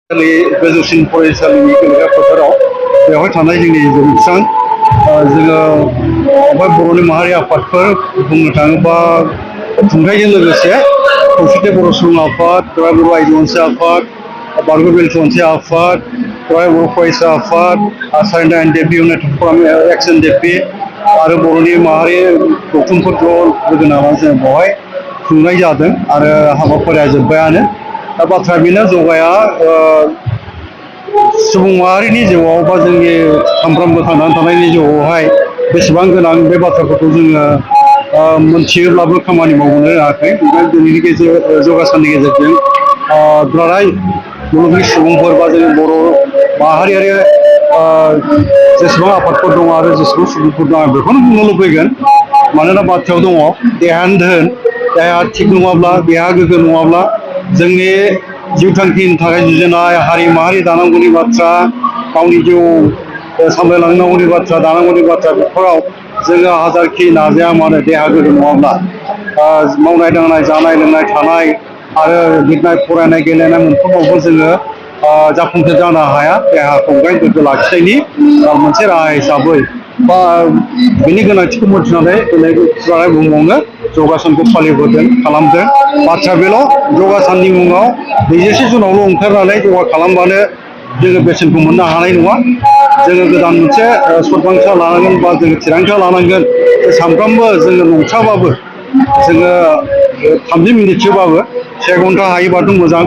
गोजौसिन फरायसालिनि गेलेग्रा फोथाराव बेवहाय थानाय जोंनि जौस्रां जोङो ओमफ्राय बर'नि माहारि आफादफोर बुंनो थाङोबा थुनलाइजों लोगोसे खौसेथि बर' सुबुं आफाद, टुराय बर' आइजो अनसाय आफाद, बारग' बेलथि अनसाय आफाद, टुराय बर' फरायसा आफाद, सारेना एनडिएफबि इउनाइटेड एक्स एनडिएफबि आरो बर'नि माहारि गौथुमफोर ज' लोगो नांनानै जों बेवहाय खुंनाय जादों आरो हाबाफारिया जोब्बायानो। दा बाथ्राया बेनो जगाया सुबुं माहारिनि जिउआव बा जोंनि सानफ्रोमबो थांनानै थानायनि जिउआवहाय बेसेबां गोनां बे बाथ्राफोरखौ जोङो मोनथियोब्लाबो खामानि मावनो रोङाखै। ओमफ्राय दिनैनि जगा साननि गेजेरजों दुलाराय मुलुगनि सुबुंफोर बा जोंनि बर' माहारियारि जेसेबां आफादफोर दङ आरो जेसेबां सुबुंफोर दं आं बेखौनो बुंनो लुबैगोन। मानोना बाथ्रायाव दङ देहायानो धोन, देहाया थिग नङाब्ला, देहा गोग्गो नङाब्ला जोंनि जिउ थांखिनि थाखाय जुजिनाय हारि माहारि दानांगौनि बाथ्रा, गावनि जिउ सामलायलांनांगौनि बाथ्रा, दानांगौनि बाथ्रा बेफोराव जोङो हाजारखि नाजाया मानो देहा गोग्गो नङाब्ला मावनाय दांनाय, जानाय लोंनाय, थानाय आरो लिरनाय फरायनाय गेलेनाय मोनफ्रोमावबो जोङो जाफुंसार जानो हाया। देहाखौ गोग्गो लाखिनायनि मोनसे राहा हिसाबै बा बिनि गोनांथिखौ मोनथिनानै दिनै दुलाराय बुहुमावनो जगा सानखौ फालिबोदों खालामदों। बाथ्रा बेल' जगा साननि मुङाव 21 जुनावल' ओंखारनानै जगा खालामबानो जोङो बेसेनखौ मोननो हानाय नङा। जोङो गोदान मोनसे सदबांसा लानांगोन बा जोङो थिरांथा लानांगोन। सानफ्रोमबो जोङो नंथ्राबाबो जोङो 30 मिनिटसोबाबो 1 घन्टा हायोबाथ' मोजां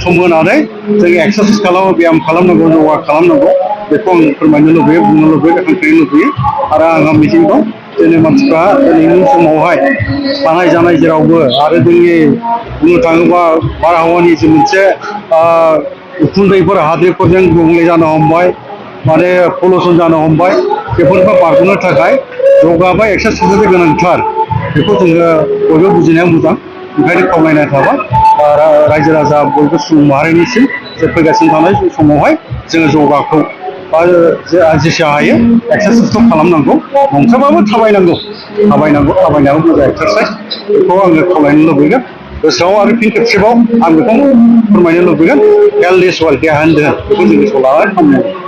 सम होनानै जोङो एक्सारसाइस खालामो, ब्याम खालामनांगौ, जगा खालामनांगौ। बेखौ आं फोरमायनो लुबैयो, बुंनो लुबैयो, हांख्रायनो लुबैयो आरो आंहा मिजिं दं जोंनि मानसिफ्रा दिनैनि समावहाय थानाय जानाय जेरावबो आरो जोंनि बुंनो थाङोबा बारहावानि जि मोनसे उखुन्दैफोर हाद्रिफोरजों गुबुंले जानो हमबाय, माने पलिउसन जानो हमबाय। बेफोरखौ बारग'नो थाखाय जगा बा एक्सारसाइसआनो गोनांथार। बेखौ जोङो बयबो बुजिनाया मोजां। ओंखायनो खावलायनाय थाबाय रायजो राजा बयबो सुबुं माहारिनिसिम जे फैगासिनो थानाय समावहाय जोङो जगाखौ बा जेसे हायो एक्सारसाइसखौ खालामनांगौ, नंथ्राबाबो थाबायनांगौ। थाबायनायाबो मोजां एक्सारसाइस। बेखौ आङो खावलायनो लुबैगोन। गोसोआव आरो फिन खेबसेबाव आं बेखौनो फोरमायनो लुबैगोन हेल्थ इज वेल्थ, देहायानो धोन। बेखौ जों गोसोआव लानानै खालामनांगौ।